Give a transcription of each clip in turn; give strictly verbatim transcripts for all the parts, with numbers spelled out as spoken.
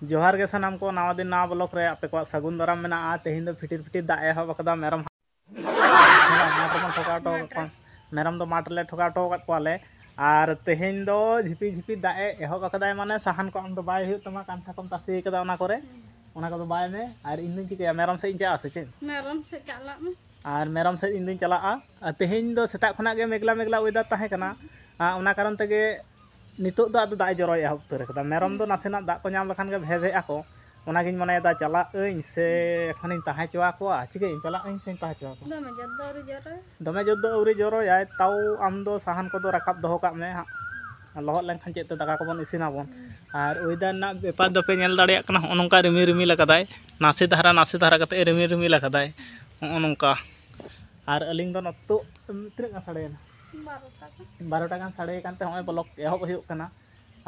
ᱡᱚᱦᱟᱨ ᱜᱮ ᱥᱟᱱᱟᱢ ᱠᱚ, ᱱᱟᱣᱟ ᱫᱤᱱ ᱱᱟᱣᱟ ᱵᱞᱚᱜ ᱨᱮ ᱟᱯᱮ ᱠᱚᱣᱟᱜ ᱥᱟᱹᱜᱩᱱ ᱫᱟᱨᱟᱢ ᱢᱮᱱᱟᱜᱼᱟ᱾ ᱛᱮᱦᱮᱧ ᱫᱚ ᱯᱷᱤᱴᱤᱨ ᱯᱷᱤᱴᱤᱨ ᱫᱟᱜ ᱮ ᱮᱦᱚᱵ ᱟᱠᱟᱫᱟ᱾ ᱢᱮᱨᱚᱢ ᱢᱟᱴᱷ ᱨᱮᱵᱚᱱ ᱴᱷᱚᱠᱟᱣ ᱦᱚᱴᱚ ᱟᱠᱟᱫ ᱠᱚᱣᱟ᱾ ᱢᱮᱨᱚᱢ ᱫᱚ ᱢᱟᱴᱷ ᱨᱮᱞᱮ ᱴᱷᱚᱠᱟᱣ ᱦᱚᱴᱚ ᱟᱠᱟᱫ ᱠᱚᱣᱟᱞᱮ᱾ ᱟᱨ ᱛᱮᱦᱮᱧ ᱫᱚ ᱡᱷᱤᱯᱤ ᱡᱷᱤᱯᱤ ᱫᱟᱜ ᱮ ᱮᱦᱚᱵ ᱟᱠᱟᱫᱟᱭ, ᱢᱟᱱᱮ ᱥᱟᱦᱟᱱ ᱠᱚ ᱟᱢ ᱫᱚ ᱵᱟᱭ ᱦᱩᱭᱩᱜ ᱛᱟᱢᱟ, ᱠᱟᱱᱛᱷᱟ ᱠᱚᱢ ᱛᱟᱥᱮ ᱟᱠᱟᱫᱟ ᱚᱱᱟ ᱠᱚᱨᱮ, ᱚᱱᱟ ᱠᱚᱫᱚ ᱵᱟᱭ ᱢᱮ᱾ ᱟᱨ ᱤᱧ ᱫᱚᱧ ᱪᱤᱠᱟᱹᱭᱟ, ᱢᱮᱨᱚᱢ ᱥᱮᱫ ᱤᱧ ᱪᱟᱞᱟᱜᱼᱟ ᱥᱮ ᱪᱮᱫ? ᱢᱮᱨᱚᱢ ᱥᱮᱫ ᱪᱟᱞᱟᱜ ᱢᱮ᱾ ᱟᱨ ᱢᱮᱨᱚᱢ ᱥᱮᱫ ᱤᱧ ᱫᱚᱧ ᱪᱟᱞᱟᱜᱼᱟ᱾ ᱟᱨ ᱛᱮᱦᱮᱧ ᱫᱚ ᱥᱮᱛᱟᱜ ᱠᱷᱚᱱᱟᱜ ᱜᱮ ᱢᱮᱜᱽᱞᱟ ᱢᱮᱜᱽᱞᱟ ᱚᱭᱮᱫᱟᱨ ᱛᱟᱦᱮᱸ ᱠᱟᱱᱟ᱾ ᱟᱨ ᱚᱱᱟ ᱠᱟᱨᱚᱱ ᱛᱮᱜᱮ ᱱᱤᱛᱚᱜ ᱫᱚ ᱟᱫᱚ ᱫᱟᱜ ᱮ ᱡᱚᱨᱚᱭ ᱮᱦᱚᱵ ᱩᱛᱟᱹᱨ ᱟᱠᱟᱫᱟ᱾ ᱢᱮᱨᱚᱢ ᱫᱚ ᱱᱟᱥᱮᱱᱟᱜ ᱫᱟᱜ ᱠᱚ ᱧᱟᱢ ᱞᱮᱠᱷᱟᱱ ᱜᱮ ᱵᱷᱮ ᱵᱷᱮᱜ ᱟᱠᱚ᱾ ᱚᱱᱟᱜᱤᱧ ᱢᱚᱱᱮᱭᱮᱫᱟ, ᱪᱟᱞᱟᱜ ᱟᱹᱧ ᱥᱮ ᱮᱠᱷᱚᱱᱤᱧ ᱛᱟᱦᱮᱸ ᱦᱚᱪᱚ ᱟᱠᱚᱣᱟ? ᱪᱤᱠᱟᱹᱭᱟᱹᱧ, ᱪᱟᱞᱟᱜ ᱟᱹᱧ ᱥᱮᱧ ᱛᱟᱦᱮᱸ ᱦᱚᱪᱚ ᱟᱠᱚᱣᱟ? ᱫᱚᱢᱮ ᱡᱳᱨ ᱫᱚ ᱟᱹᱣᱨᱤ ᱡᱚᱨᱚᱭᱟ᱾ ᱫᱚᱢᱮ ᱡᱳᱨ ᱫᱚ ᱟᱹᱣᱨᱤ ᱡᱚᱨᱚᱭᱟᱭ, ᱛᱟᱣ ᱟᱢ ᱫᱚ ᱥᱟᱦᱟᱱ ᱠᱚᱫᱚ ᱨᱟᱠᱟᱵ ᱫᱚᱦᱚ ᱠᱟᱜ ᱢᱮ ᱦᱟᱸᱜ, ᱞᱚᱦᱚᱫ ᱞᱮᱱᱠᱷᱟᱱ ᱪᱮᱫ ᱛᱮ ᱫᱟᱠᱟ ᱠᱚᱵᱚᱱ ᱤᱥᱤᱱᱟᱵᱚᱱ᱾ ᱟᱨ ᱚᱭᱮᱫᱟᱨ ᱨᱮᱱᱟᱜ ᱵᱮᱯᱟᱨ ᱫᱚᱯᱮ ᱧᱮᱞ ᱫᱟᱲᱮᱭᱟᱜ ᱠᱟᱱᱟ, ᱦᱚᱸᱜᱼᱚ ᱱᱚᱝᱠᱟ ᱨᱤᱢᱤᱞ ᱨᱤᱢᱤᱞ ᱟᱠᱟᱫᱟᱭ, ᱱᱟᱥᱮ ᱫᱷᱟᱨᱟ ᱱᱟᱥᱮ ᱫᱷᱟᱨᱟ ᱠᱟᱛᱮ ᱨᱤᱢᱤᱞ ᱨᱤᱢᱤᱞ ᱟᱠᱟᱫᱟᱭ, ᱦᱚᱸᱜᱼᱚ ᱱᱚᱝᱠᱟ᱾ ᱟᱨ ᱟᱹᱞᱤᱧ ᱫᱚ ᱱᱤᱛᱚᱜ ᱛᱤᱱᱟᱹᱜ ᱜᱟᱱ ᱥᱟᱰᱮᱭᱮᱱᱟ? ᱵᱟᱨᱚᱴᱟ ᱜᱟᱱ᱾ ᱵᱟᱨᱚᱴᱟ ᱜᱟᱱ ᱥᱟᱰᱮ ᱟᱠᱟᱱ ᱛᱮ ᱦᱚᱸᱜᱼᱚᱭ ᱵᱞᱚᱜ ᱮᱦᱚᱵ ᱦᱩᱭᱩᱜ ᱠᱟᱱᱟ᱾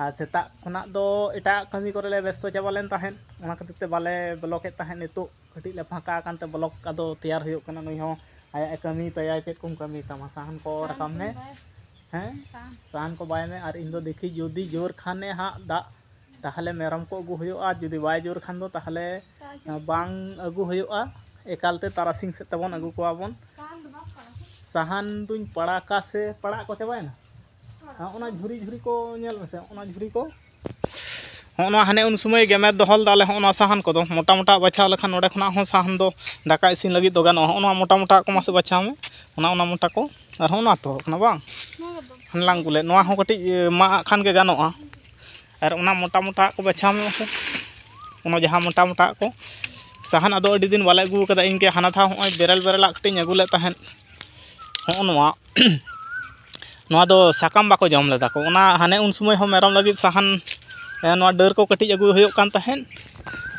ᱟᱨ ᱥᱮᱛᱟᱜ ᱠᱷᱚᱱᱟᱜ ᱫᱚ ᱮᱴᱟᱜ ᱠᱟᱹᱢᱤ ᱠᱚᱨᱮ ᱞᱮ ᱵᱮᱥᱛᱚ ᱪᱟᱵᱟ ᱞᱮᱱ ᱛᱟᱦᱮᱸᱫ, ᱚᱱᱟ ᱠᱷᱟᱹᱛᱤᱨ ᱛᱮ ᱵᱟᱞᱮ ᱵᱞᱚᱜᱮᱫ ᱛᱟᱦᱮᱸᱫ᱾ ᱱᱤᱛᱚᱜ ᱠᱟᱹᱴᱤᱡ ᱞᱮ ᱯᱷᱟᱸᱠᱟ ᱟᱠᱟᱱ ᱛᱮ ᱵᱞᱚᱜ ᱟᱫᱚ ᱛᱮᱭᱟᱨ ᱦᱩᱭᱩᱜ ᱠᱟᱱᱟ᱾ ᱱᱩᱭ ᱦᱚᱸ ᱟᱭᱟᱜ ᱮ ᱠᱟᱹᱢᱤ ᱛᱟᱭᱟ, ᱪᱮᱫ ᱠᱚᱢ ᱠᱟᱹᱢᱤ ᱛᱟᱢᱟ? ᱥᱟᱦᱟᱱ ᱠᱚ ᱥᱟᱦᱟᱱ ᱨᱟᱠᱟᱵ ᱠᱚᱧ ᱢᱮ᱾ ᱵᱟᱭ-, ᱦᱮᱸ? ᱥᱟᱦᱟᱱ᱾ ᱥᱟᱦᱟᱱ ᱠᱚ ᱵᱟᱭ ᱢᱮ᱾ ᱟᱨ ᱤᱧ ᱫᱚ ᱫᱮᱠᱷᱤ ᱡᱩᱫᱤ ᱡᱳᱨ ᱠᱷᱟᱱᱮ ᱦᱟᱸᱜ ᱫᱟᱜ, ᱛᱟᱦᱚᱞᱮ ᱢᱮᱨᱚᱢ ᱠᱚ ᱟᱹᱜᱩ ᱦᱩᱭᱩᱜᱼᱟ, ᱡᱩᱫᱤ ᱵᱟᱭ ᱡᱳᱨ ᱠᱷᱟᱱ ᱫᱚ ᱛᱟᱦᱚᱞᱮ ᱛᱟᱨᱟᱥᱤᱧ᱾ ᱵᱟᱝ ᱟᱹᱜᱩ ᱦᱩᱭᱩᱜᱼᱟ, ᱮᱠᱟᱞᱛᱮ ᱛᱟᱨᱟᱥᱤᱧ ᱥᱮᱫ ᱛᱮᱵᱚᱱ ᱟᱹᱜᱩ ᱠᱚᱣᱟ ᱵᱚᱱ᱾ ᱥᱟᱦᱟᱱ ᱫᱚ ᱵᱟᱝ ᱯᱟᱲᱟᱜᱼᱟ᱾ ᱥᱟᱦᱟᱱ ᱫᱩᱧ ᱯᱟᱲᱟᱜ ᱠᱚ ᱪᱟᱵᱟᱭᱮᱱᱟ᱾ ᱦᱮᱸ, ᱚᱱᱟ ᱡᱷᱩᱨᱤ ᱡᱷᱩᱨᱤ ᱠᱚ ᱧᱮᱞ ᱢᱮᱥᱮ, ᱚᱱᱟ ᱡᱷᱩᱨᱤ ᱠᱚ᱾ ᱦᱚᱸᱜᱼᱚ ᱱᱚᱣᱟ ᱦᱟᱱᱮ ᱩᱱ ᱥᱚᱢᱚᱭ ᱜᱮᱢᱮᱨ ᱫᱚᱦᱚ ᱞᱮᱫᱟ ᱞᱮ ᱦᱚᱸᱜᱼᱚ ᱱᱚᱣᱟ ᱥᱟᱦᱟᱱ ᱠᱚᱫᱚ᱾ ᱢᱚᱴᱟ ᱢᱚᱴᱟ ᱵᱟᱪᱷᱟᱣ ᱞᱮᱠᱷᱟᱱ ᱱᱚᱸᱰᱮ ᱠᱷᱚᱱᱟᱜ ᱦᱚᱸ ᱥᱟᱦᱟᱱ ᱫᱚ ᱫᱟᱠᱟ ᱤᱥᱤᱱ ᱞᱟᱹᱜᱤᱫ ᱫᱚ ᱜᱟᱱᱚᱜᱼᱟ᱾ ᱦᱚᱸᱜᱼᱚ ᱱᱚᱣᱟ ᱢᱚᱴᱟ ᱢᱚᱴᱟ ᱠᱚ ᱢᱟᱥᱮ ᱵᱟᱪᱷᱟᱣ ᱢᱮ, ᱚᱱᱟ, ᱚᱱᱟ ᱢᱚᱴᱟ ᱠᱚ᱾ ᱟᱨ ᱦᱚᱸᱜᱼᱚ ᱱᱚᱣᱟ ᱛᱚ ᱠᱟᱱᱟ ᱵᱟᱝ? ᱱᱚᱣᱟ ᱫᱚ᱾ ᱦᱟᱱᱞᱟᱝ ᱜᱩᱞᱮ, ᱱᱚᱣᱟ ᱦᱚᱸ ᱠᱟᱹᱴᱤᱡ, ᱮ, ᱢᱟᱜ ᱟᱜ ᱠᱷᱟᱱ ᱜᱮ ᱜᱟᱱᱚᱜᱼᱟ᱾ ᱟᱨ ᱚᱱᱟ ᱢᱚᱴᱟ ᱢᱚᱴᱟ ᱠᱚ ᱵᱟᱪᱷᱟᱣ ᱢᱮ ᱢᱟᱥᱮ᱾ ᱚᱱᱟ ᱡᱟᱦᱟᱸ ᱢᱚᱴᱟ ᱢᱚᱴᱟ ᱠᱚ ᱥᱟᱦᱟᱱ ᱟᱫᱚ ᱟᱹᱰᱤ ᱫᱤᱱ ᱵᱟᱞᱮ ᱟᱹᱜᱩ ᱟᱠᱟᱫᱟ᱾ ᱤᱱᱠᱟᱹ ᱦᱟᱱᱟ ᱫᱷᱟᱣ ᱦᱚᱸᱜᱼᱚᱭ ᱵᱮᱨᱮᱞ ᱵᱮᱨᱮᱞᱟᱜ ᱠᱟᱹᱴᱤᱡ ᱤᱧ ᱟᱹᱜᱩ ᱞᱮᱫ ᱛᱟᱦᱮᱸᱫ᱾ ᱦᱚᱸᱜᱼᱚ ᱱᱚᱣᱟ, ᱱᱚᱣᱟ ᱫᱚ ᱥᱟᱠᱟᱢ ᱵᱟᱠᱚ ᱡᱚᱢ ᱞᱮᱫᱟ ᱠᱚ᱾ ᱚᱱᱟ ᱦᱟᱱᱮ ᱩᱱ ᱥᱚᱢᱚᱭ ᱦᱚᱸ ᱢᱮᱨᱚᱢ ᱞᱟᱹᱜᱤᱫ ᱥᱟᱦᱟᱱ, ᱮ, ᱱᱚᱣᱟ ᱰᱟᱹᱨ ᱠᱚ ᱠᱟᱹᱴᱤᱡ ᱟᱹᱜᱩ ᱦᱩᱭᱩᱜ ᱠᱟᱱ ᱛᱟᱦᱮᱸᱫ᱾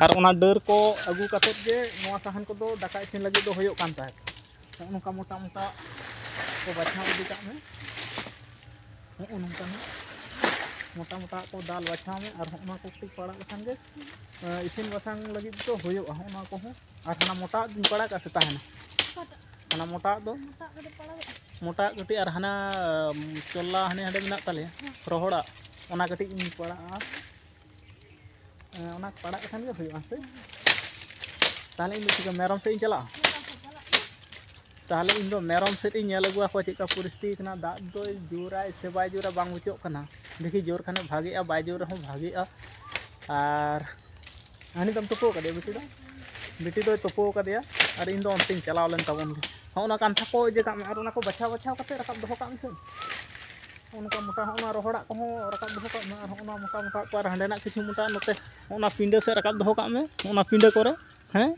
ᱟᱨ ᱚᱱᱟ ᱰᱟᱹᱨ ᱠᱚ ᱟᱹᱜᱩ ᱠᱟᱛᱮᱫ ᱜᱮ ᱱᱚᱣᱟ ᱥᱟᱦᱟᱱ ᱠᱚᱫᱚ ᱫᱟᱠᱟ ᱤᱥᱤᱱ ᱞᱟᱹᱜᱤᱫ ᱫᱚ ᱦᱩᱭᱩᱜ ᱠᱟᱱ ᱛᱟᱦᱮᱸᱫ᱾ ᱱᱚᱜᱼᱚ ᱱᱚᱝᱠᱟ ᱢᱚᱴᱟ ᱢᱚᱴᱟ ᱠᱚ ᱵᱟᱪᱷᱟᱣ ᱤᱫᱤ ᱠᱟᱜ ᱢᱮ᱾ ᱱᱚᱜᱼᱚ ᱱᱚᱝᱠᱟ ᱦᱟᱸᱜ ᱢᱚᱴᱟ ᱢᱚᱴᱟ ᱠᱚ ᱫᱟᱞ ᱵᱟᱪᱷᱟᱣ ᱢᱮ᱾ ᱟᱨ ᱦᱚᱸᱜᱼᱚ ᱱᱚᱣᱟ ᱠᱚ ᱠᱟᱹᱴᱤᱡ ᱯᱟᱲᱟᱜ ᱞᱮᱠᱷᱟᱱ ᱜᱮ, ᱮ, ᱤᱥᱤᱱ ᱵᱟᱥᱟᱝ ᱞᱟᱹᱜᱤᱫ ᱫᱚ ᱦᱩᱭᱩᱜᱼᱟ᱾ ᱦᱚᱸᱜᱼᱚ ᱱᱚᱣᱟ ᱠᱚᱦᱚᱸ᱾ ᱟᱨ ᱦᱟᱱᱟ ᱢᱚᱴᱟ ᱫᱩᱧ ᱯᱟᱲᱟᱜ ᱠᱟᱜᱼᱟ ᱥᱮ ᱛᱟᱦᱮᱱᱟ? ᱚᱠᱟᱴᱟᱜ? ᱦᱟᱱᱟ ᱢᱚᱴᱟ ᱫᱚ᱾ ᱢᱚᱴᱟ ᱠᱟᱹᱴᱤᱡ ᱯᱟᱲᱟᱜ᱾ ᱢᱚᱴᱟ ᱠᱟᱹᱴᱤᱡ ᱟᱨ ᱦᱟᱱᱟ, ᱩᱢ, ᱪᱚᱞᱞᱟ ᱦᱟᱱᱮ ᱦᱟᱸᱰᱮ ᱢᱮᱱᱟᱜ ᱛᱟᱞᱮᱭᱟ, ᱦᱮᱸ᱾ ᱨᱚᱦᱚᱲᱟᱜ, ᱚᱱᱟ ᱠᱟᱹᱴᱤᱡ ᱤᱧ ᱯᱟᱲᱟᱜᱼᱟ᱾ ᱚᱱᱟ ᱯᱟᱲᱟᱜ ᱞᱮᱠᱷᱟᱱ ᱜᱮ ᱦᱩᱭᱩᱜᱼᱟ ᱥᱮ᱾ ᱛᱟᱦᱚᱞᱮ ᱤᱧ ᱫᱚ ᱪᱤᱠᱟᱹ ᱢᱮᱨᱚᱢ ᱥᱮᱫ ᱤᱧ ᱪᱟᱞᱟᱜᱼᱟ? ᱛᱟᱦᱚᱞᱮ ᱤᱧ ᱫᱚ ᱢᱮᱨᱚᱢ ᱥᱮᱫ ᱤᱧ ᱧᱮᱞ ᱟᱹᱜᱩ ᱟᱠᱚᱣᱟ ᱪᱮᱫ ᱞᱮᱠᱟ ᱯᱚᱨᱤᱥᱛᱷᱤᱛᱤ ᱠᱟᱱᱟ᱾ ᱫᱟᱜ ᱫᱚᱭ ᱡᱳᱨᱟᱭ ᱥᱮ ᱵᱟᱭ ᱡᱳᱨᱟ ᱵᱟᱝ ᱵᱩᱡᱷᱟᱹᱜ ᱠᱟᱱᱟ᱾ ᱫᱮᱠᱷᱤ ᱡᱳᱨ ᱠᱷᱟᱱᱮ ᱵᱷᱟᱜᱮᱜᱼᱟ, ᱵᱟᱭ ᱡᱳᱨ ᱨᱮᱦᱚᱸ ᱵᱷᱟᱜᱮᱜᱼᱟ᱾ ᱟᱨ ᱦᱟᱹᱱᱤ ᱫᱚᱢ ᱛᱩᱯᱩ ᱟᱠᱟᱫᱮᱭᱟ ᱵᱤᱴᱤ ᱫᱚ? ᱵᱤᱴᱤ ᱫᱚᱭ ᱛᱩᱯᱩ ᱟᱠᱟᱫᱮᱭᱟ ᱟᱨ ᱤᱧ ᱫᱚ ᱚᱱᱛᱮᱧ ᱪᱟᱞᱟᱣ ᱞᱮᱱ ᱛᱟᱵᱚᱱ ᱜᱮ᱾ ᱦᱚᱸᱜᱼᱚ ᱱᱟ ᱠᱟᱱᱛᱷᱟ ᱠᱚ ᱤᱭᱟᱹ ᱠᱟᱜ ᱢᱮ ᱟᱨ ᱚᱱᱟ ᱠᱚ ᱵᱟᱪᱷᱟᱣ ᱵᱟᱪᱷᱟᱣ ᱠᱟᱛᱮ ᱨᱟᱠᱟᱵ ᱫᱚᱦᱚ ᱠᱟᱜ ᱢᱮ ᱥᱮ᱾ ᱚᱱᱠᱟ ᱢᱚᱴᱟ ᱦᱚᱸᱜᱼᱚ ᱱᱟ ᱨᱚᱦᱚᱲᱟᱜ ᱠᱚᱦᱚᱸ ᱨᱟᱠᱟᱵ ᱫᱚᱦᱚ ᱠᱟᱜ ᱢᱮ ᱟᱨ ᱦᱚᱸᱜᱼᱚ ᱱᱟ ᱢᱚᱴᱟ ᱢᱚᱴᱟ ᱠᱚ ᱟᱨ ᱦᱟᱸᱰᱮᱱᱟᱜ ᱠᱤᱪᱷᱩ ᱢᱚᱴᱟ ᱱᱚᱛᱮ ᱦᱚᱸᱜᱼᱚ ᱱᱟ ᱯᱤᱸᱰᱟᱹ ᱥᱮᱫ ᱨᱟᱠᱟᱵ ᱫᱚᱦᱚ ᱠᱟᱜ ᱢᱮ, ᱚᱱᱟ ᱯᱤᱸᱰᱟᱹ ᱠᱚᱨᱮ᱾ ᱦᱮᱸ,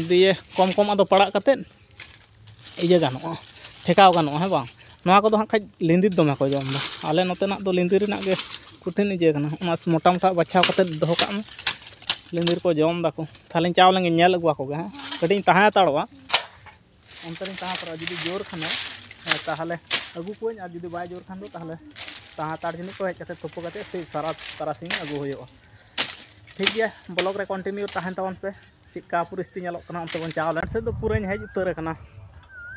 ᱫᱤᱭᱮ ᱠᱚᱢ ᱠᱚᱢ ᱟᱫᱚ ᱯᱟᱲᱟᱜ ᱠᱟᱛᱮᱫ ᱤᱭᱟᱹ ᱜᱟᱱᱚᱜᱼᱟ, ᱴᱷᱮᱠᱟᱣ ᱜᱟᱱᱚᱜᱼᱟ, ᱦᱮᱸ ᱵᱟᱝ? ᱱᱚᱣᱟ ᱠᱚᱫᱚ ᱦᱟᱸᱜ ᱠᱷᱟᱡ ᱞᱤᱸᱫᱤᱨ ᱫᱚᱢᱮ ᱠᱚ ᱡᱚᱢ ᱮᱫᱟ᱾ ᱟᱞᱮ ᱱᱚᱛᱮᱱᱟᱜ ᱫᱚ ᱞᱤᱸᱫᱤᱨ ᱨᱮᱱᱟᱜ ᱜᱮ ᱠᱚᱴᱷᱤᱱ ᱤᱭᱟᱹ ᱠᱟᱱᱟ᱾ ᱚᱱᱟ ᱢᱚᱴᱟ ᱢᱚᱴᱟ ᱵᱟᱪᱷᱟᱣ ᱠᱟᱛᱮᱫ ᱫᱚᱦᱚ ᱠᱟᱜ ᱢᱮ, ᱞᱤᱸᱫᱤᱨ ᱠᱚ ᱡᱚᱢ ᱫᱟᱠᱚ᱾ ᱛᱟᱦᱞᱮᱧ ᱪᱟᱣ ᱞᱮᱱ ᱜᱮ ᱧᱮᱞ ᱟᱹᱜᱩ ᱟᱠᱚ ᱜᱮ, ᱦᱮᱸ, ᱠᱟᱹᱴᱤᱡ ᱤᱧ ᱛᱟᱦᱮᱸ ᱦᱟᱛᱟᱲᱚᱜᱼᱟ᱾ ᱚᱱᱛᱮ ᱨᱤᱧ ᱛᱟᱦᱮᱸ ᱦᱟᱛᱟᱲᱚᱜᱼᱟ, ᱡᱩᱫᱤ ᱡᱳᱨ ᱠᱷᱟᱱᱮ, ᱦᱮᱸ, ᱛᱟᱦᱚᱞᱮ ᱟᱹᱜᱩ ᱠᱚᱣᱟᱹᱧ, ᱟᱨ ᱡᱩᱫᱤ ᱵᱟᱭ ᱡᱳᱨ ᱠᱷᱟᱱ ᱫᱚ ᱛᱟᱦᱚᱞᱮ ᱛᱟᱦᱮᱸ ᱦᱟᱛᱟᱲ ᱡᱟᱹᱱᱤᱡ ᱠᱚ ᱦᱮᱡ ᱠᱟᱛᱮ ᱛᱩᱯᱩ ᱠᱟᱛᱮ ᱥᱮᱭ ᱥᱟᱨᱟ ᱛᱟᱨᱟᱥᱤᱧ ᱟᱹᱜᱩ ᱦᱩᱭᱩᱜᱼᱟ᱾ ᱴᱷᱤᱠ ᱜᱮᱭᱟ, ᱵᱞᱚᱜ ᱨᱮ ᱠᱚᱱᱴᱤᱱᱤᱭᱩ ᱛᱟᱦᱮᱱ ᱛᱟᱵᱚᱱ ᱯᱮ᱾ ᱪᱮᱫᱠᱟ ᱯᱚᱨᱤᱥᱛᱷᱤᱛᱤ ᱧᱮᱞᱚᱜ ᱠᱟᱱᱟ ᱚᱱᱛᱮ ᱵᱚᱱ ᱪᱟᱣ ᱞᱮᱱ᱾ ᱥᱮᱫ ᱫᱚ ᱯᱩᱨᱟᱹᱧ ᱦᱮᱡ ᱩᱛᱟᱹᱨ ᱟᱠᱟᱱᱟ᱾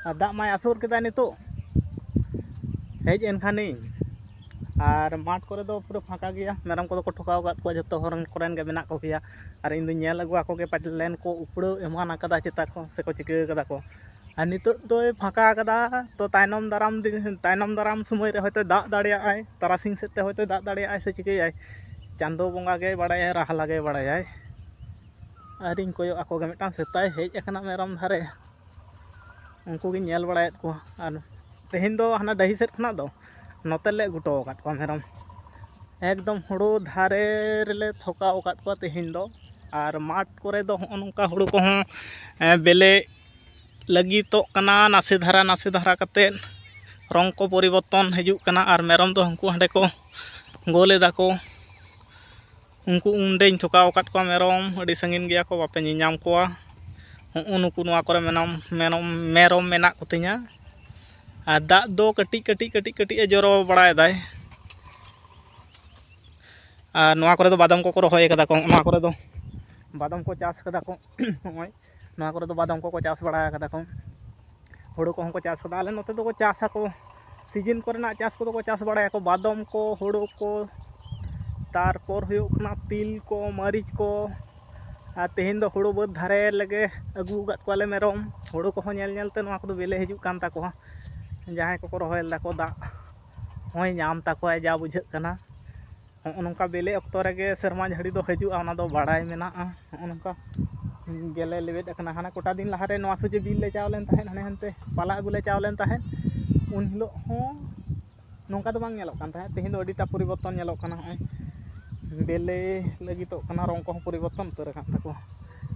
ᱟᱨ ᱫᱟᱜ ᱢᱟᱭ ᱟᱥᱳᱨ ᱠᱮᱫᱟ ᱱᱤᱛᱚᱜ᱾ ᱦᱮᱡ ᱮᱱ ᱠᱷᱟᱱᱤᱧ᱾ ᱟᱨ ᱢᱟᱴᱷ ᱠᱚᱨᱮ ᱫᱚ ᱯᱩᱨᱟᱹ ᱯᱷᱟᱸᱠᱟ ᱜᱮᱭᱟ, ᱢᱮᱨᱚᱢ ᱠᱚᱫᱚ ᱠᱚ ᱴᱷᱚᱠᱟᱣ ᱟᱠᱟᱫ ᱠᱚᱣᱟ, ᱡᱚᱛᱚ ᱦᱚᱲ ᱠᱚᱨᱮᱱ ᱜᱮ ᱢᱮᱱᱟᱜ ᱠᱚᱜᱮᱭᱟ᱾ ᱟᱨ ᱤᱧ ᱫᱚᱧ ᱧᱮᱞ ᱟᱹᱜᱩ ᱟᱠᱚ ᱜᱮ ᱯᱟᱞᱮᱱ ᱠᱚ ᱩᱯᱲᱟᱹᱣ ᱮᱢᱟᱱ ᱟᱠᱟᱫᱟ ᱪᱮᱛᱟ ᱠᱚ ᱥᱮᱠᱚ ᱪᱤᱠᱟᱹ ᱠᱟᱫᱟ ᱠᱚ᱾ ᱟᱨ ᱱᱤᱛᱚᱜ ᱫᱚᱭ ᱯᱷᱟᱸᱠᱟ ᱟᱠᱟᱫᱟ, ᱛᱚ ᱛᱟᱭᱱᱚᱢ ᱫᱟᱨᱟᱢ ᱫᱤᱱ, ᱛᱟᱭᱱᱚᱢ ᱫᱟᱨᱟᱢ ᱥᱚᱢᱚᱭ ᱨᱮ ᱦᱚᱭᱛᱳ ᱫᱟᱜ ᱫᱟᱲᱮᱭᱟᱜᱼᱟᱭ, ᱛᱟᱨᱟᱥᱤᱧ ᱥᱮᱫ ᱛᱮ ᱦᱚᱭᱛᱳ ᱫᱟᱜ ᱫᱟᱲᱮᱭᱟᱜᱼᱟᱭ ᱥᱮ ᱪᱤᱠᱟᱹᱭᱟᱭ, ᱪᱟᱸᱫᱚ ᱵᱚᱸᱜᱟ ᱜᱮᱭ ᱵᱟᱲᱟᱭᱟᱭ, ᱨᱟᱦᱞᱟ ᱜᱮᱭ ᱵᱟᱲᱟᱭᱟᱭ᱾ ᱟᱨᱤᱧ ᱠᱚᱭᱚᱜ ᱟᱠᱚ ᱜᱮ, ᱢᱤᱫᱴᱟᱝ ᱥᱮᱛᱟᱭ ᱦᱮᱡ ᱟᱠᱟᱱᱟ ᱢᱮᱨᱚᱢ ᱫᱷᱟᱨᱮ, ᱩᱱᱠᱩ ᱜᱤᱧ ᱧᱮᱞ ᱵᱟᱲᱟᱭᱮᱫ ᱠᱚᱣᱟ᱾ ᱟᱨ ᱛᱮᱦᱮᱧ ᱫᱚ ᱦᱟᱱᱟ ᱰᱟᱹᱦᱤ ᱥᱮᱫ ᱠᱷᱚᱱᱟᱜ ᱫᱚ ᱱᱚᱛᱮ ᱞᱮ ᱟᱹᱜᱩ ᱦᱚᱴᱚ ᱟᱠᱟᱫ ᱠᱚᱣᱟ ᱢᱮᱨᱚᱢ᱾ ᱮᱠᱫᱚᱢ ᱦᱩᱲᱩ ᱫᱷᱟᱨᱮ ᱨᱮᱞᱮ ᱛᱷᱚᱠᱟᱣ ᱟᱠᱟᱫ ᱠᱚᱣᱟ ᱛᱮᱦᱮᱧ ᱫᱚ᱾ ᱟᱨ ᱢᱟᱴᱷ ᱠᱚᱨᱮ ᱫᱚ ᱦᱚᱸᱜᱼᱚ ᱱᱚᱝᱠᱟ ᱦᱩᱲᱩ ᱠᱚᱦᱚᱸ, ᱮ, ᱵᱮᱞᱮ ᱞᱟᱹᱜᱤᱫᱚᱜ ᱠᱟᱱᱟ, ᱱᱟᱥᱮ ᱫᱷᱟᱨᱟ ᱱᱟᱥᱮ ᱫᱷᱟᱨᱟ ᱠᱟᱛᱮᱫ ᱨᱚᱝ ᱠᱚ ᱯᱚᱨᱤᱵᱚᱨᱛᱚᱱ ᱦᱤᱡᱩᱜ ᱠᱟᱱᱟ᱾ ᱟᱨ ᱢᱮᱨᱚᱢ ᱫᱚ ᱦᱟᱹᱱᱠᱩ ᱦᱟᱸᱰᱮ ᱠᱚ ᱜᱳᱞ ᱮᱫᱟ ᱠᱚ᱾ ᱩᱱᱠᱩ ᱩᱱᱰᱮᱧ ᱛᱷᱚᱠᱟᱣ ᱟᱠᱟᱫ ᱠᱚᱣᱟ ᱢᱮᱨᱚᱢ, ᱟᱹᱰᱤ ᱥᱟᱺᱜᱤᱧ ᱜᱮᱭᱟ ᱠᱚ, ᱵᱟᱯᱮ ᱧᱮᱧᱟᱢ ᱠᱚᱣᱟ᱾ ᱦᱚᱸᱜᱼᱚ ᱱᱩᱠᱩ ᱱᱚᱣᱟ ᱠᱚᱨᱮ ᱢᱮᱱᱟᱢ-, ᱢᱮᱨᱚᱢ, ᱢᱮᱨᱚᱢ ᱢᱮᱱᱟᱜ ᱠᱚᱛᱤᱧᱟ᱾ ᱟᱨ ᱫᱟᱜ ᱫᱚ ᱠᱟᱹᱴᱤᱡ ᱠᱟᱹᱴᱤᱡ ᱠᱟᱹᱴᱤᱡ ᱠᱟᱹᱴᱤᱡ ᱮ ᱡᱚᱨᱚ ᱵᱟᱲᱟᱭᱮᱫᱟᱭ᱾ ᱟᱨ ᱱᱚᱣᱟ ᱠᱚᱨᱮ ᱫᱚ ᱵᱟᱫᱟᱢ ᱠᱚᱠᱚ ᱨᱚᱦᱚᱭ ᱠᱟᱫᱟ ᱠᱚ, ᱱᱚᱣᱟ ᱠᱚᱨᱮ ᱫᱚ ᱵᱟᱫᱟᱢ ᱠᱚ ᱪᱟᱥ ᱠᱟᱫᱟ ᱠᱚ᱾ ᱱᱚᱜᱼᱚᱭ ᱱᱚᱣᱟ ᱠᱚᱨᱮ ᱫᱚ ᱵᱟᱫᱟᱢ ᱠᱚᱠᱚ ᱪᱟᱥ ᱵᱟᱲᱟ ᱠᱟᱫᱟ ᱠᱚ, ᱦᱳᱲᱳ ᱠᱚᱦᱚᱸ ᱠᱚ ᱪᱟᱥ ᱠᱟᱫᱟ᱾ ᱟᱞᱮ ᱱᱚᱛᱮ ᱫᱚᱠᱚ ᱪᱟᱥ ᱟᱠᱚ, ᱥᱤᱡᱤᱱ ᱠᱚᱨᱮᱱᱟᱜ ᱪᱟᱥ ᱠᱚᱫᱚ ᱠᱚ ᱪᱟᱥ ᱵᱟᱲᱟᱭᱟᱠᱚ, ᱵᱟᱫᱟᱢ ᱠᱚ, ᱦᱳᱲᱳ ᱠᱚ, ᱛᱟᱨᱯᱚᱨ ᱦᱩᱭᱩᱜ ᱠᱟᱱᱟ ᱛᱤᱞ ᱠᱚ, ᱢᱟᱹᱨᱤᱪ ᱠᱚ᱾ ᱟᱨ ᱛᱮᱦᱮᱧ ᱫᱚ ᱦᱩᱲᱩ ᱵᱟᱹᱫᱽ ᱫᱷᱟᱨᱮ ᱞᱮᱜᱮ ᱟᱹᱜᱩ ᱟᱠᱟᱫ ᱠᱚᱣᱟᱞᱮ ᱢᱮᱨᱚᱢ᱾ ᱦᱩᱲᱩ ᱠᱚᱦᱚᱸ ᱧᱮᱞ ᱧᱮᱞ ᱛᱮ ᱱᱚᱣᱟ ᱠᱚᱫᱚ ᱵᱮᱞᱮ ᱦᱤᱡᱩᱜ ᱠᱟᱱ ᱛᱟᱠᱚᱣᱟ᱾ ᱡᱟᱦᱟᱸᱭ ᱠᱚᱠᱚ ᱨᱚᱦᱚᱭ ᱞᱮᱫᱟ ᱠᱚ, ᱫᱟᱜ ᱦᱚᱸᱭ ᱧᱟᱢ ᱛᱟᱠᱚᱣᱟ ᱡᱟ ᱵᱩᱡᱷᱟᱹᱜ ᱠᱟᱱᱟ᱾ ᱦᱚᱸᱜᱼᱚ ᱱᱚᱝᱠᱟ ᱵᱮᱞᱮ ᱚᱠᱛᱚ ᱨᱮᱜᱮ ᱥᱮᱨᱢᱟ ᱡᱟᱹᱲᱤ ᱫᱚ ᱦᱤᱡᱩᱜᱼᱟ, ᱚᱱᱟ ᱫᱚ ᱵᱟᱲᱟᱭ ᱢᱮᱱᱟᱜᱼᱟ᱾ ᱦᱚᱸᱜᱼᱚ ᱱᱚᱝᱠᱟ ᱜᱮᱞᱮ ᱞᱮᱵᱮᱫ ᱟᱠᱟᱱᱟ᱾ ᱦᱟᱱᱟ ᱠᱚᱴᱟ ᱫᱤᱱ ᱞᱟᱦᱟᱨᱮ ᱱᱚᱣᱟ ᱥᱚᱡᱷᱮ ᱵᱤᱨ ᱞᱮ ᱪᱟᱣ ᱞᱮᱱ ᱛᱟᱦᱮᱸᱫ, ᱦᱟᱱᱮ ᱦᱟᱱᱛᱮ ᱯᱟᱞᱟ ᱟᱹᱜᱩ ᱞᱮ ᱪᱟᱣ ᱞᱮᱱ ᱛᱟᱦᱮᱸᱫ, ᱩᱱ ᱦᱤᱞᱳᱜ ᱦᱚᱸ ᱱᱚᱝᱠᱟ ᱫᱚ ᱵᱟᱝ ᱧᱮᱞᱚᱜ ᱠᱟᱱ ᱛᱟᱦᱮᱸᱫ᱾ ᱛᱮᱦᱮᱧ ᱫᱚ ᱟᱹᱰᱤᱴᱟ ᱯᱚᱨᱤᱵᱚᱨᱛᱚᱱ ᱧᱮᱞᱚᱜ ᱠᱟᱱᱟ᱾ ᱦᱚᱸᱜᱼᱚᱭ ᱵᱮᱞᱮ ᱞᱟᱹᱜᱤᱫᱚᱜ ᱠᱟᱱᱟ, ᱨᱚᱝ ᱠᱚᱦᱚᱸ ᱯᱚᱨᱤᱵᱚᱨᱛᱚᱱ ᱩᱛᱟᱹᱨ ᱟᱠᱟᱱ ᱛᱟᱠᱚᱣᱟ᱾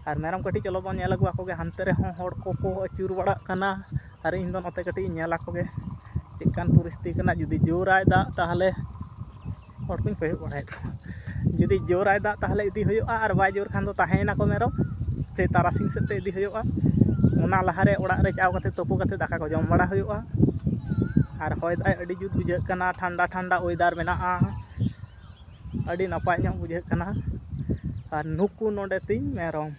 ᱟᱨ ᱢᱮᱨᱚᱢ ᱠᱟᱹᱴᱤᱡ ᱪᱚᱞᱚ ᱵᱚᱱ ᱧᱮᱞ ᱟᱹᱜᱩ ᱟᱠᱚ ᱜᱮ, ᱦᱟᱱᱛᱮ ᱨᱮᱦᱚᱸ ᱦᱚᱲ ᱠᱚᱠᱚ ᱟᱹᱪᱩᱨ ᱵᱟᱲᱟᱜ ᱠᱟᱱᱟ᱾ ᱟᱨ ᱤᱧ ᱫᱚ ᱱᱚᱛᱮ ᱠᱟᱹᱴᱤᱡ ᱤᱧ ᱧᱮᱞ ᱟᱠᱚ ᱜᱮ ᱪᱮᱫ ᱠᱟᱱ ᱯᱚᱨᱤᱥᱛᱷᱤᱛᱤ ᱠᱟᱱᱟ᱾ ᱡᱩᱫᱤ ᱡᱳᱨᱟᱭ ᱫᱟᱜ, ᱛᱟᱦᱚᱞᱮ ᱦᱚᱲ ᱠᱚᱧ ᱠᱚᱭᱚᱜ ᱵᱟᱲᱟᱭᱮᱫ ᱠᱚᱣᱟ᱾ ᱡᱩᱫᱤ ᱡᱳᱨᱟᱭ ᱫᱟᱜ, ᱛᱟᱦᱚᱞᱮ ᱤᱫᱤ ᱦᱩᱭᱩᱜᱼᱟ, ᱟᱨ ᱵᱟᱭ ᱡᱳᱨ ᱠᱷᱟᱱ ᱫᱚ ᱛᱟᱦᱮᱸᱭᱮᱱᱟ ᱠᱚ ᱢᱮᱨᱚᱢ᱾ ᱥᱮ ᱛᱟᱨᱟᱥᱤᱧ ᱥᱮᱫ ᱛᱮ ᱤᱫᱤ ᱦᱩᱭᱩᱜᱼᱟ᱾ ᱚᱱᱟ ᱞᱟᱦᱟᱨᱮ ᱚᱲᱟᱜ ᱨᱮ ᱪᱟᱣ ᱠᱟᱛᱮ ᱛᱩᱯᱩ ᱠᱟᱛᱮ ᱫᱟᱠᱟ ᱠᱚ ᱡᱚᱢ ᱵᱟᱲᱟ ᱦᱩᱭᱩᱜᱼᱟ᱾ ᱟᱨ ᱦᱚᱭ ᱫᱟᱜ ᱟᱹᱰᱤ ᱡᱩᱛ ᱵᱩᱡᱷᱟᱹᱜ ᱠᱟᱱᱟ, ᱴᱷᱟᱱᱰᱟ ᱴᱷᱟᱱᱰᱟ ᱚᱭᱮᱫᱟᱨ ᱢᱮᱱᱟᱜᱼᱟ, ᱟᱹᱰᱤ ᱱᱟᱯᱟᱭ ᱧᱚᱜ ᱵᱩᱡᱷᱟᱹᱜ ᱠᱟᱱᱟ᱾ ᱟᱨ ᱱᱩᱠᱩ ᱱᱚᱰᱮ ᱛᱤᱧ ᱢᱮᱨᱚᱢ,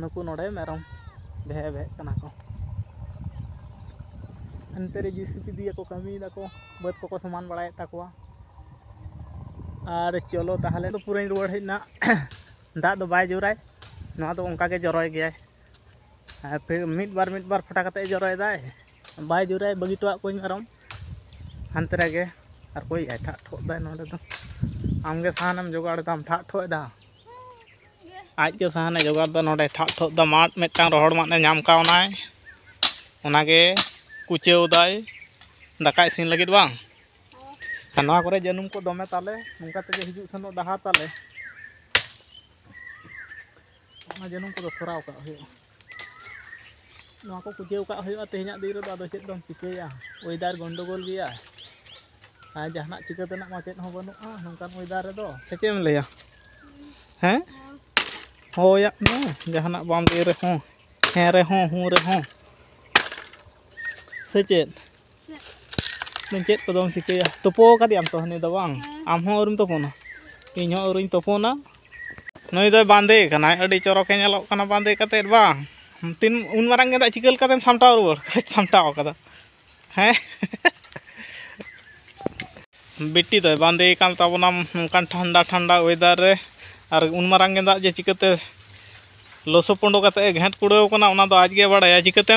ᱱᱩᱠᱩ ᱱᱚᱰᱮ ᱢᱮᱨᱚᱢ ᱵᱷᱮ ᱵᱷᱮᱜ ᱠᱟᱱᱟ ᱠᱚ᱾ ᱦᱟᱱᱛᱮ ᱨᱮ ᱡᱤᱥᱤᱯᱤ ᱫᱤᱭᱮ ᱠᱚ ᱠᱟᱹᱢᱤᱭᱮᱫᱟ ᱠᱚ, ᱵᱟᱹᱫᱽ ᱠᱚᱠᱚ ᱥᱚᱢᱟᱱ ᱵᱟᱲᱟᱭᱮᱫ ᱛᱟᱠᱚᱣᱟ᱾ ᱟᱨ ᱪᱚᱞᱚ ᱛᱟᱦᱚᱞᱮ ᱫᱚ ᱯᱩᱨᱟᱹᱧ ᱨᱩᱣᱟᱹᱲ ᱦᱮᱡ ᱮᱱᱟ᱾ ᱫᱟᱜ ᱫᱚ ᱵᱟᱭ ᱡᱳᱨᱟᱭ, ᱱᱚᱣᱟ ᱫᱚ ᱚᱱᱠᱟ ᱜᱮ ᱡᱚᱨᱚᱭ ᱜᱮᱭᱟᱭ᱾ ᱟᱨ ᱯᱷᱤᱨ ᱢᱤᱫ ᱵᱟᱨ, ᱢᱤᱫ ᱵᱟᱨ ᱯᱷᱚᱴᱟ ᱠᱟᱛᱮ ᱡᱚᱨᱚᱭᱮᱫᱟᱭ, ᱵᱟᱭ ᱡᱳᱨᱟᱭ, ᱵᱟᱹᱜᱤ ᱦᱚᱴᱚᱣᱟᱜ ᱠᱚᱣᱟᱧ ᱢᱮᱨᱚᱢ ᱦᱟᱱᱛᱮ ᱨᱮᱜᱮ᱾ ᱟᱨ ᱚᱠᱚᱭ ᱮᱴᱟᱜ ᱴᱷᱚᱜ ᱫᱟᱭ ᱱᱚᱰᱮ ᱫᱚ? ᱟᱢᱜᱮ ᱥᱟᱦᱟᱱᱮᱢ ᱡᱚᱜᱟᱲ ᱫᱟᱢ, ᱴᱷᱟᱜ ᱴᱷᱚᱜ ᱮᱫᱟ᱾ ᱟᱡᱜᱮ ᱥᱟᱦᱟᱱᱮ ᱡᱚᱜᱟᱲ ᱫᱟ, ᱱᱚᱰᱮ ᱴᱷᱟᱜ ᱴᱷᱚᱜ ᱫᱟ, ᱢᱟᱫ ᱢᱤᱫᱴᱟᱝ ᱨᱚᱦᱚᱲ ᱢᱟᱫ ᱮ ᱧᱟᱢ ᱠᱟᱣᱱᱟᱭ, ᱚᱱᱟᱜᱮ ᱠᱩᱪᱟᱹᱣ ᱫᱟᱭ ᱫᱟᱠᱟ ᱤᱥᱤᱱ ᱞᱟᱹᱜᱤᱫ, ᱵᱟᱝ? ᱟᱨ ᱱᱚᱣᱟ ᱠᱚᱨᱮ ᱡᱟᱹᱱᱩᱢ ᱠᱚ ᱫᱚᱢᱮ ᱛᱟᱞᱮ, ᱱᱚᱝᱠᱟ ᱛᱮᱜᱮ ᱦᱤᱡᱩᱜ ᱥᱮᱱᱚᱜ ᱰᱟᱦᱟᱨ ᱛᱟᱞᱮ᱾ ᱚᱱᱟ ᱡᱟᱹᱱᱩᱢ ᱠᱚᱫᱚ ᱥᱚᱨᱟᱣ ᱠᱟᱜ ᱦᱩᱭᱩᱜᱼᱟ, ᱱᱚᱣᱟ ᱠᱚ ᱠᱩᱪᱟᱹᱣ ᱠᱟᱜ ᱦᱩᱭᱩᱜᱼᱟ ᱛᱮᱦᱮᱧᱟᱜ ᱫᱤᱱ ᱨᱮᱫᱚ᱾ ᱟᱫᱚ ᱪᱮᱫ ᱫᱚᱢ ᱪᱤᱠᱟᱹᱭᱟ, ᱚᱭᱮᱫᱟᱨ ᱜᱚᱱᱰᱚᱜᱳᱞ ᱜᱮᱭᱟ᱾ ᱟᱨ ᱡᱟᱦᱟᱱᱟᱜ ᱪᱤᱠᱟᱹ ᱛᱮᱱᱟᱜ ᱢᱟ ᱪᱮᱫ ᱦᱚᱸ ᱵᱟᱹᱱᱩᱜᱼᱟ ᱱᱚᱝᱠᱟᱱ ᱚᱭᱮᱫᱟᱨ ᱨᱮᱫᱚ᱾ ᱥᱮ ᱪᱮᱫ ᱮᱢ ᱞᱟᱹᱭᱟ? ᱦᱮᱸ? ᱦᱳᱭᱟᱜ ᱢᱮ, ᱡᱟᱦᱟᱱᱟᱜ ᱵᱟᱢ ᱞᱟᱹᱭ ᱨᱮᱦᱚᱸ, ᱦᱮᱸ ᱨᱮᱦᱚᱸ, ᱦᱩᱸ ᱨᱮᱦᱚᱸ᱾ ᱥᱮ ᱪᱮᱫ? ᱪᱮᱫ? ᱢᱮᱱ ᱪᱮᱫ ᱠᱚᱫᱚᱢ ᱪᱤᱠᱟᱹᱭᱟ? ᱛᱩᱯᱩ ᱟᱠᱟᱫᱮᱭᱟᱢ ᱛᱚ ᱦᱟᱹᱱᱤ ᱫᱚ, ᱵᱟᱝ? ᱦᱮᱸ᱾ ᱟᱢ ᱦᱚᱸ ᱟᱹᱣᱨᱤᱢ ᱛᱩᱯᱩᱱᱟ? ᱤᱧ ᱦᱚᱸ ᱟᱹᱣᱨᱤᱧ ᱛᱩᱯᱩᱱᱟ᱾ ᱱᱩᱭ ᱫᱚᱭ ᱵᱟᱸᱫᱮ ᱠᱟᱱᱟᱭ, ᱟᱹᱰᱤ ᱪᱚᱨᱚᱠᱮ ᱧᱮᱞᱚᱜ ᱠᱟᱱᱟ ᱵᱟᱸᱫᱮ ᱠᱟᱛᱮᱫ, ᱵᱟᱝ? ᱛᱤᱱ ᱩᱱ ᱢᱟᱨᱟᱝ ᱜᱮᱸᱫᱟᱜ ᱪᱤᱠᱟᱹ ᱞᱮᱠᱟᱛᱮᱢ ᱥᱟᱢᱴᱟᱣ ᱨᱩᱣᱟᱹᱲ, ᱥᱟᱢᱴᱟᱣ ᱠᱟᱫᱟ? ᱦᱮᱸ? ᱵᱤᱴᱤ ᱫᱚᱭ ᱵᱟᱸᱫᱮ ᱟᱠᱟᱱ ᱛᱟᱵᱚᱱᱟ ᱱᱚᱝᱠᱟᱱ ᱴᱷᱟᱱᱰᱟ ᱴᱷᱟᱱᱰᱟ ᱚᱭᱮᱫᱟᱨ ᱨᱮ᱾ ᱟᱨ ᱩᱱ ᱢᱟᱨᱟᱝ ᱜᱮᱸᱫᱟᱜ ᱡᱮ ᱪᱤᱠᱟᱹᱛᱮ ᱞᱚᱥᱚ ᱯᱚᱸᱰᱚ ᱠᱟᱛᱮ ᱮ ᱜᱷᱮᱸᱴ ᱠᱩᱲᱟᱹᱣ ᱠᱟᱱᱟ, ᱚᱱᱟ ᱫᱚ ᱟᱡ ᱜᱮ ᱵᱟᱲᱟᱭᱟ᱾ ᱪᱤᱠᱟᱹᱛᱮᱢ